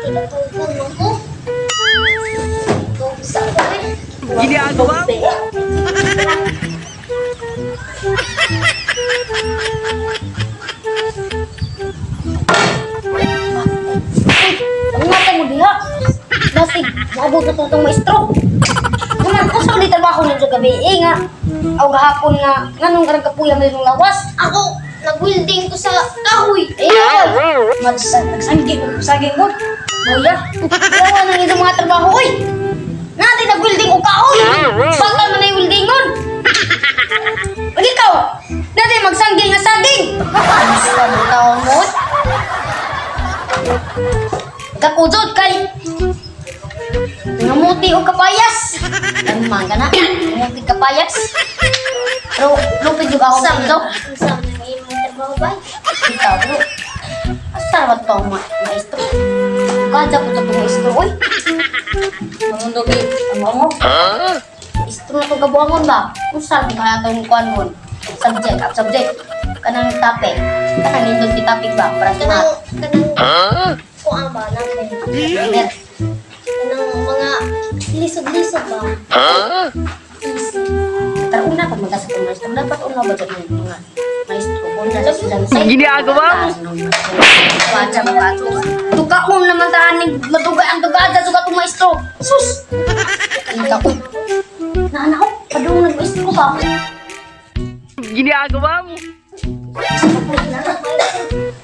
Tinatungkol mo ko. Sa ko eh. Ginagawa mo. Ang mata mo diha. Basig, maabot na itong maestro. Naman, kung sa ulit trabaho ninyo gabi, eh nga, aw gahapon nga, nganong karang kapuya mo yung lawas. Ako, nag-welding ko sa kahoy. Eh, Magsanggi ko, saging mo. Kuya, wala nang itong mga trabaho, oy! Natin nag-welding o kahoy! Bakal man na yung weldingon! Pag ikaw, natin magsanggi nga saging! Ang sa taon mo? Kakudod kay Nangamuti og kapayas. Ano ka na? Nangamuti kapayas. Pero lupit yung ako Sa dito. Sa nang imong trabaho ba? Ikaw, bro. Asa ba ito ang maestro? Kada ko ito maestro, oy. Mamundo kay ang mo. Maestro na itong kabuangon ba? Kung saan kaya itong kuan mo? Subject, up subject. Kanang topic. Kanang nindot ti topic ba? Para sa mga Kanang, kanang, kuan ba, namin. learner. Kanang mga lisod-lisod ba? Pero una pag magkasa itong maestro, dapat una ba ito yung mga maestro? Kung nasa sila sa Ginagawa mo. Tugaja mga ato. Tugaon naman tahaning madugay ang tugaja sugat itong maestro. Sus! Ang taon. Naana ko, padung nag-maestro ka. Ginagawa mo.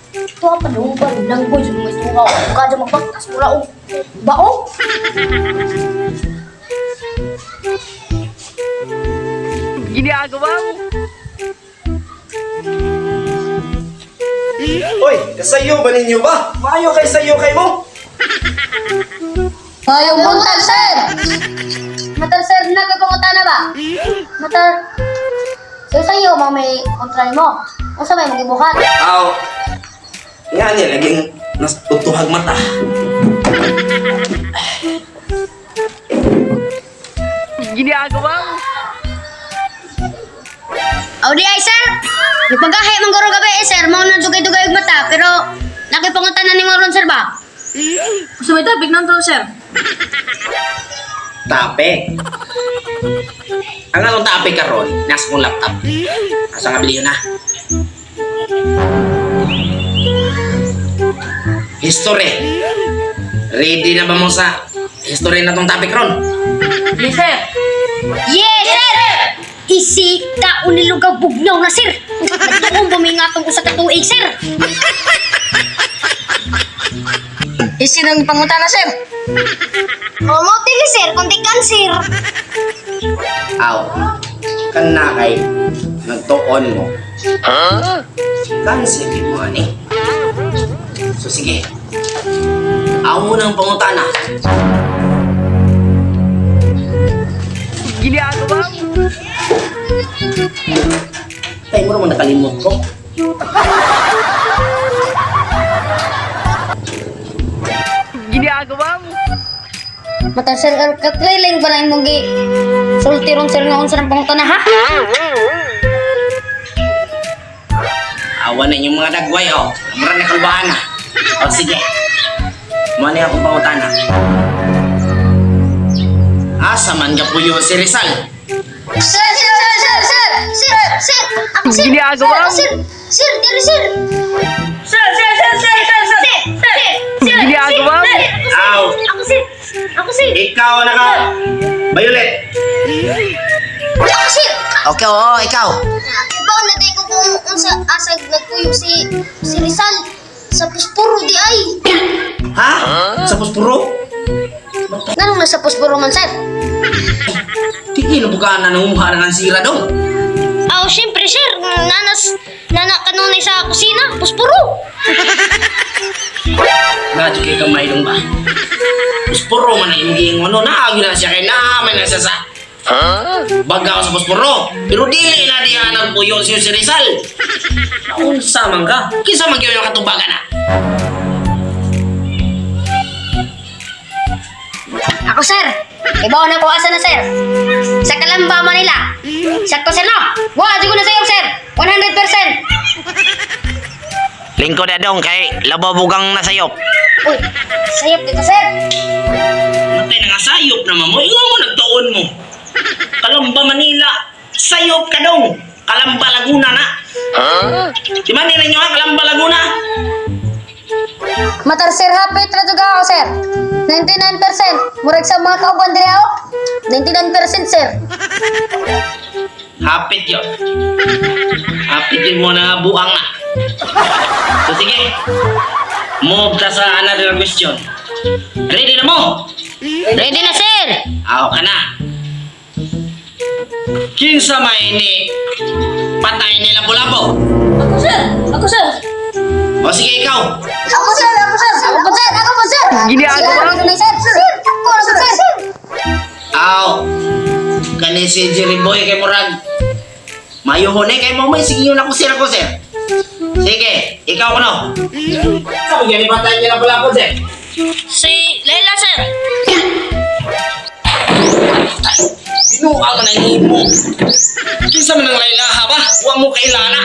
Ito ang padung ba? Langgoy sa maestro ka. Tugaja magbaktas mula o bao. Ginagawa mo. Oy, kasayo ba ninyo ba? Maayo kay sayo kay mo. Ngayong buntag, sir! Matar, sir, nagkakunguta na ba? Matar, sir, sa'yo, mga may kontra mo. Unsa may magibuhat? Aw. Nga niya laging nas utuhag mata. Ginagawa mo. Aw di ay, sir! Nagpagahi man guro gabi, eh, sir. Mao na dugay-dugay og mata, pero nakipangutan na nimo ron, sir ba? Gusto may topic ng to, sir. Tape. Ang anong tape karon? Nasa kong laptop. Asa nga biliyon na. History. Ready na ba mo sa history na tong topic ron? Yes, sir. Yes, sir! Isi ka unilugaw bugnaw na, sir! Nagtuong bumingatong usa ka tuig, sir! Isi ng pangutana, sir. Mamuti ni sir, kundi cancer. Aw. Kana kay nagtuon mo. Cancer gid mo ani. So sige. Aw mo nang pangutana. Ginagawa mo. Tay mo naman nakalimot ko. Ginagawa mo. Mata, sir, katriling ba na imong gi sulti ron, sir, nga unsa ng pangutana, ha? Awan na inyong mga dagway, oh. Mura na kalbahan na. O, sige. Muna akong pangutana. Asa man ka puyo si Rizal? Sir, sir, sir, sir, sir, sir, sir, ako sir, Ginagawa mo. sir, sir, diri sir. Sir, sir, sir, sir, sir, sir. Sir, sir, sir, Ginagawa mo. sir, Aw! ako sir, ako sir, Ikaw naka... Violet! ako sir. Okay, oo, ikaw. Ibaw na day ko kung unsa asag nagpuyo si si Rizal sa Puspuro di ay. Ha? Sa puspuro? Nganong nasa posporo man, sir? Tigil mo ka na nangunguha na ng sira dong. Aw, syempre sir, nanas nana kanunay sa kusina, Puspuro. Radyo kay kamay dong ba? Puspuro man ang imong giingon no. Naagi na siya kay naaman na siya sa bagaw sa puspuro. Pero dili na diha nagpuyo si si Rizal. Naunsa man ka? Kinsa man gyud ang katubagan na? Ako, sir. Ibaw na ko asa na, sir. Sa Calamba, Manila. Sakto, sir, no? Wa, siguro na sa'yo, sir. 100%. Lingkod na dong kay lababugang nasayop. Uy, sayop dito, sir. Matay na nga sayop naman mo. Ingon mo nagtuon mo. Kalamba Manila, sayop ka dong. Kalamba Laguna na. Di ba nila nyo ha? Kalamba Laguna? Matar sir, hapit ra jud ako sir. 99%. Murag sa mga kauban diri ako. 99% sir. Hapit yun. Hapit yun mo na buang na. So sige. Move ta sa another question. Ready na mo? Ready na, sir. Aw ka na. Kinsa may ni patay nila Lapu-Lapu? Ako, sir. Ako, sir. O sige ikaw. Ako sir, ako sir. Ako po sir, ako po sir. Ginagawa mo? Sir, sir. Ako sir, sir. Aw. Kani si Jerry Boy kay Murag. Mayuhon eh kay mo may sige yun ako sir ako sir. Sige, ikaw kuno. Sabi gani patay nila Lapu-Lapu sir. Si Leila, sir. Binuang na nimo. Kinsa man ang laylaha ba? Wa mo kailana.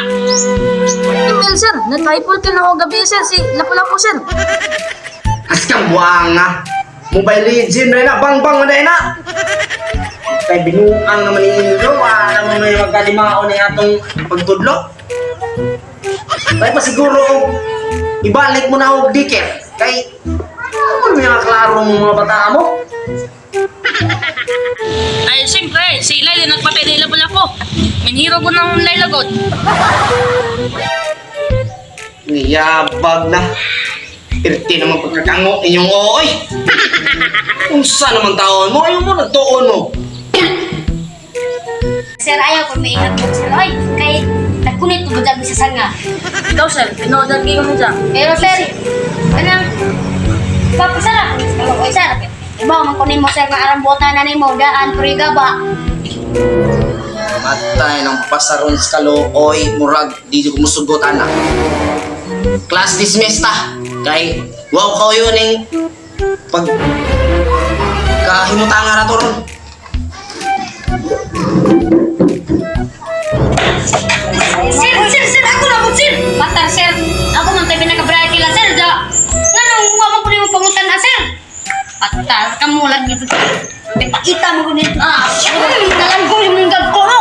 Emil, sir. Nag-rifle ka na ako gabi, sir. Si Lapu-Lapu, sir. Askang buanga. Mobile Legend na na, bang bang na na. Kay binuang naman ninyo, wala naman may magkalimao na atong pagtudlo. Kay pa siguro og ibalik mo na og dikit. Kay ano may mga klaro mong mga bata mo? Ay, siyempre, si Laila nagpatay ni Lapu-Lapu. Minhiro ko ng Laila God. Niyabag na. Irti naman pagkakango inyong ooy. Unsa naman taon mo? Ayaw mo nagtuon mo. Sir, ayaw ko may ingat sir. Ay, kay nagkunit ko dyan sa sanga. Ikaw, sir. Pinood kayo mo dyan. Pero sir, kanang papasara. Oy sir, iba man kunin mo sir nga arambutan na nimo daan pero ba. Matay ng pasaron sa kalooy, murag, di ko musugot ana. Class dismissed ta. Kay, wow ko yun ning pag kahimutanga ra to ron. Sir, sir, sir, ako na po sir. Matar sir, ako man tayo pinakabrahe kila sir da. Nganong wa man kunin mo pangutan na sir. Patar ka mo lagi dito. May paita mo kunin. Ah, nalanggoy mo yung gagko no.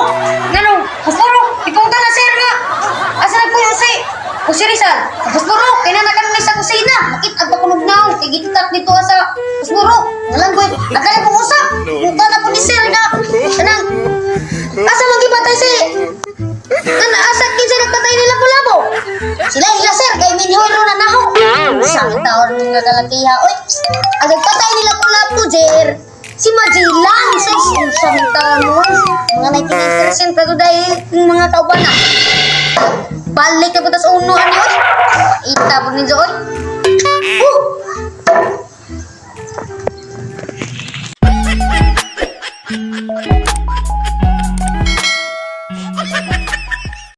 Ngano? Huspuro, ipunta na sir nga. Asa nagpuyo si Jose Rizal? Huspuro, kay na kami sa kusina. Makit ang pakunog na kay gititak dito sa Huspuro. Nalanggoy, at kaya pong usap. Punta na po ni sir nga. Kanang asa man gipatay si Kana asa kinsa nagpatay nila Lapu-Lapu? Sila ila sir kay minhoro na naho. Sa taon nga kalakiha oy. Ang nagpatay nila Lapu-Lapu sir. Si Magellan sa isang taon mo. Mga 99% pa to dahil yung mga kauban na. Balik na po tas uno ano oy. Ita po ninyo oy. Oh!